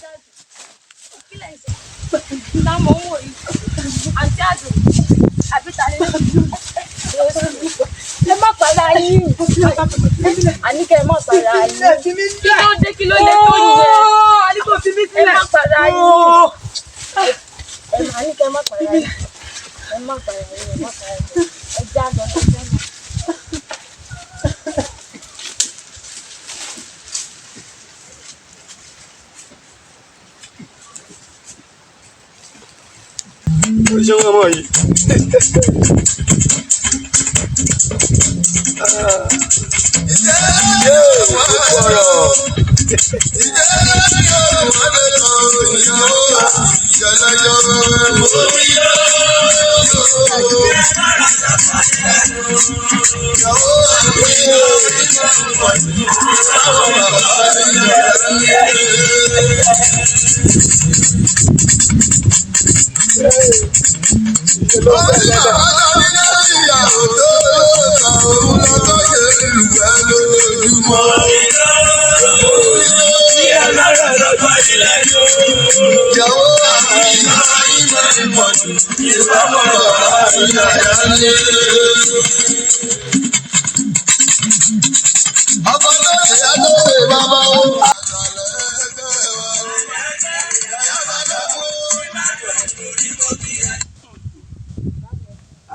Àǹtí Àdùn, kí lẹ̀ ń ṣe? Tá mò ń wò yìí. Àǹtí Àdùn, àbí ta lè ẹ má para yín. Àní kẹ́ ẹ má para yín. Kí ló dé, kí ló lè tó yẹ? Àní kò fi mí Ẹ sílẹ̀. má para yín. Ẹ má ní kẹ́ ẹ má para yín. Ẹ má para yín, ẹ má para yín. Ẹ já lọ, ẹ já lọ. Ṣé wọn mọ yìí? Yóò ọ̀rọ̀.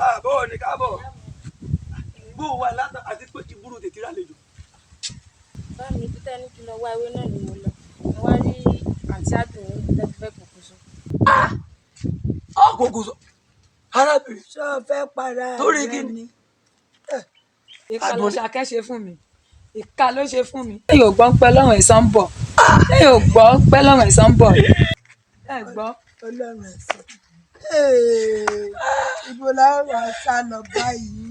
Àbọ̀ ní káàbọ̀ bó wà látà àti pé ìbúrò tètè rálejò. Bá mi títẹ́ ní kí n lọ wá ewé náà ni mo lọ. Mo wá rí àǹtí Àdùn ní tẹ́tí fẹ́ pokùnso. Ọkọ̀ sọ arábìnrin. Ṣé o fẹ́ para Torí rẹ kí ni? ni? Ìka ló ṣàkẹ́ ṣe fún mi, ìka ló ṣe fún mi. Lẹ́yìn ò gbọ́ ń pẹ́ lọ́rùn ẹ̀san ń bọ̀, lẹ́yìn ò gbọ́ ń pẹ́ lọ́rùn ẹ̀san ń bọ̀, ẹ gbọ́. Ọlọ́run ẹ̀sìn. Ibo la wà sá lọ báyìí?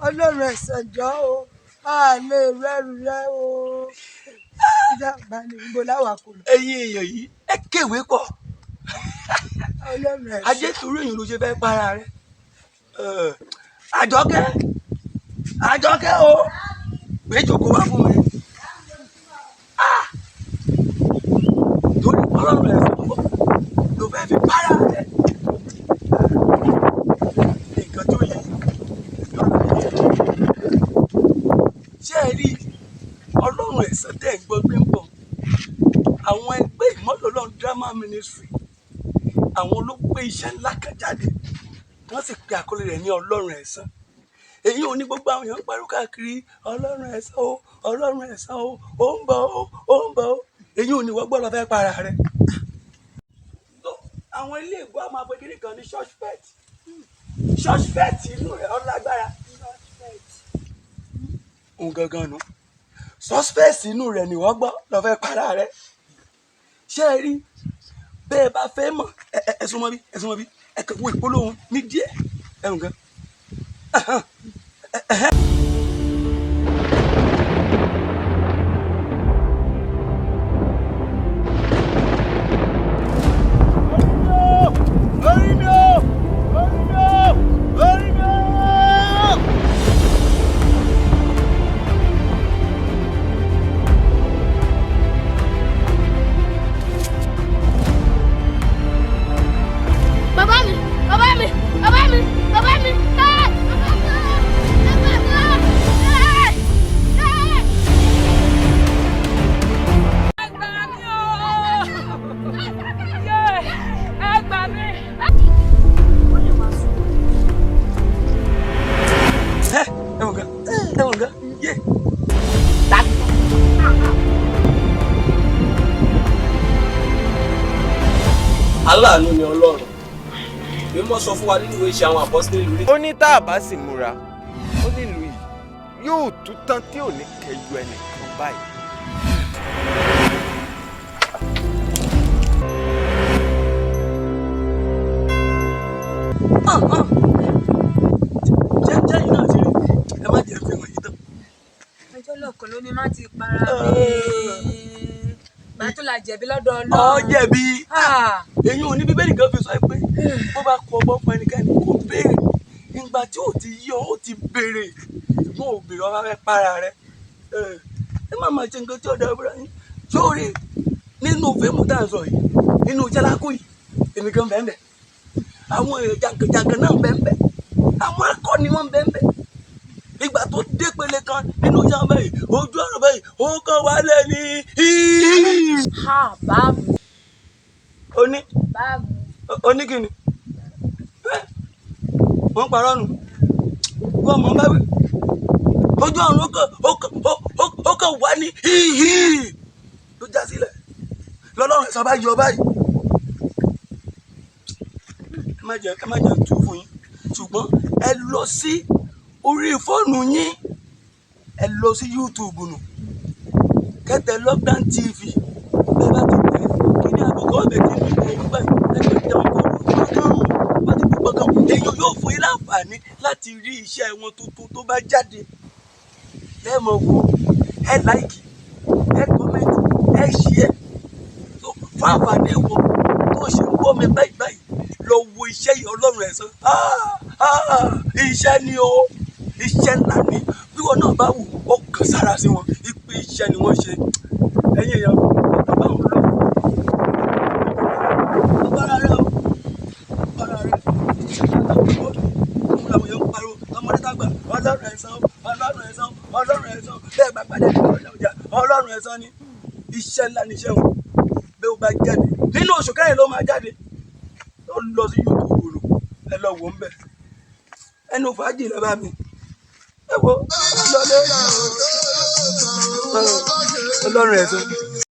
Ọlọ́run ẹ̀sìn jọ o, a lè rẹ́rù rẹ o. Ìjàmbá ni, ibo la wà kò lọ. Ẹ̀yin èèyàn yìí, ẹ kéwèé pọ̀. Ọlọ́run ẹ̀sìn. Ajé torí èèyàn ló ṣe fẹ́ para rẹ. Àjọkẹ́, Àjọkẹ́ o, gbé ìjókòó wá fún mi. Ah! Torí ọlọ́run ẹ̀ fún ọ ló fẹ́ fi para rẹ. Nǹkan tó yẹ ṣé ẹ rí ọlọ́run ẹ̀san tẹ́ ẹ̀ ń gbọ́ pé ń bọ̀, àwọn ẹgbẹ́ ìmọ̀lọ́lọ́run drama ministry, àwọn ló gbé iṣẹ́ ńlá kan jáde, wọ́n sì pe àkọlé rẹ̀ ní ọlọ́run ẹ̀san. Èyí ò ní gbogbo àwọn èèyàn ń pariwo káàkiri, ọlọ́run ẹ̀san o, ọlọ́run ẹ̀san o, ó ń bọ̀ o, ó ń bọ̀ o. Èyí ò ní wọ́n gbọ́dọ̀ fẹ́ para rẹ̀. Tó, àwọn ilé ìgbọ́ àmọ́ àpò ìkíní kan ní suspect, suspect inú rẹ̀ ọlágbára òun gangan nù, suspect inú rẹ̀ ni wọ́n gbọ́ lọ́ fẹ́ para rẹ̀. Ṣé ẹ rí bẹ́ẹ̀ bá fẹ́ mọ̀, ẹ ẹ súnmọ́ bí, ẹ súnmọ́ bí, ẹ kàn wo ìpolówó ní díẹ̀ ẹ̀hùn gan. Orí mi o! Orí mi o! Orí mi o! Bàbá mi, bàbá mi, bàbá mi, bàbá mi, ẹ́ bàbá mi, bàbá mi, ẹ́ ẹ́. Ẹ gbà mí o! Yé! Ẹ gbà mí! Ẹ ẹ̀wọ̀n gan, ẹ̀wọ̀n gan, yé. Aláàánú ni Ọlọ́run. Mímọ́ sọ fún wa nínú ìwé Iṣẹ́ àwọn Àpọ́sítélì orí Ó ní tá a bá sì múra, ó nílùú yìí yóò tú tán tí ò ní kẹjú ẹnìkan báyìí. Jẹ́ jẹ́ yìí náà ti rí, ẹ má jẹ́ fi hàn yìí tán. Ẹjọ́ lọ́kàn ló ní má ti para mi. Gbà tó la jẹ̀bi lọ́dọ̀ Ọ Ọlọ́run. jẹ̀bi. Ah! Èyí ò ní bíbélì kan fi sọ pé bó bá kọ ọgbọ́n fún ẹnikẹ́ni kó béèrè. Ìgbà tí ò ti yí ọ, ó ti béèrè, ṣùgbọ́n ò béèrè, ọba fẹ́ para rẹ. Ẹ má máa ṣe nǹkan tí ọ̀dọ̀ ẹ̀bùrọ̀ yín sórí. Nínú fíìmù tá à ń sọ yìí, nínú Jálákó yìí, èmi gan bẹ́ẹ̀ bẹ́ẹ̀, àwọn èèyàn jàǹkànjàǹkàn náà bẹ́ẹ̀ bẹ́ẹ̀, àwọn akọni wọn bẹ́ẹ̀ bẹ́ẹ̀. Ìgbà tó dé pele kan nínú iṣẹ́ wọn báyìí, ojú ọ̀rọ̀ báyìí ó kàn wálẹ̀ ní. Ha, bá mi. Oní Bá mi. oníkìní wọ́n parọ́ nù, wọ́n mọ̀ bá wí. Ojú ọ̀run ó kàn wá ní híhí ló já sílẹ̀ lọ́lọ́run ẹ̀sán bá yọ báyìí. Ẹ má jẹ́ tú fún yín, ṣùgbọ́n ẹ lọ sí orí fóònù yín, ẹ lọ sí YouTube nù, kẹtẹ Lockdown TV. Bẹ́ẹ̀ bá ti tẹ̀ kí ní àkókò ọbẹ̀ tí mi kò gbà, ẹ kàn jẹun kó gbọ̀ngàn bá ti gbọ̀ngàn, èyí yóò fún yín láǹfààní láti rí iṣẹ́ wọn tuntun tó bá jáde. Lẹ́ẹ̀mọ̀ wò, ẹ like, ẹ comment, ẹ share. So fún àǹfààní ìwọ tó ṣe ń gbọ́ mi báyìí báyìí, lọ wo iṣẹ́ yìí, Ọlọ́run ẹ̀san. Ah, ah, iṣẹ́ ni o, iṣẹ́ ńlá ni. Bí wọn náà bá wò ó, kàn sára sí wọn ipe iṣẹ́ ni wọ́n ṣe. Ẹ̀yin èèyàn, bàbá òun lọ bára rẹ o, bára rẹ òun làwọn èèyàn ń pariwo, ọmọdé tàgbà, Ọlọ́run ẹ̀san, Ọlọ́run ẹ̀san, Ọlọ́run ẹ̀san. Bẹ́ẹ̀ bá pàdé ní ọjà ọjà, Ọlọ́run ẹ̀san ni. Iṣẹ́ ńlá ni iṣẹ́ wọn. Bẹ́ẹ̀ ó bá jáde nínú oṣù kẹrin ló máa jáde, ó lọ sí YouTube rò, ẹ lọ wò ń bẹ̀. Ẹnu fàájì lọ bá mi, ẹ wo lọlé Ọlọ́run ẹ̀san.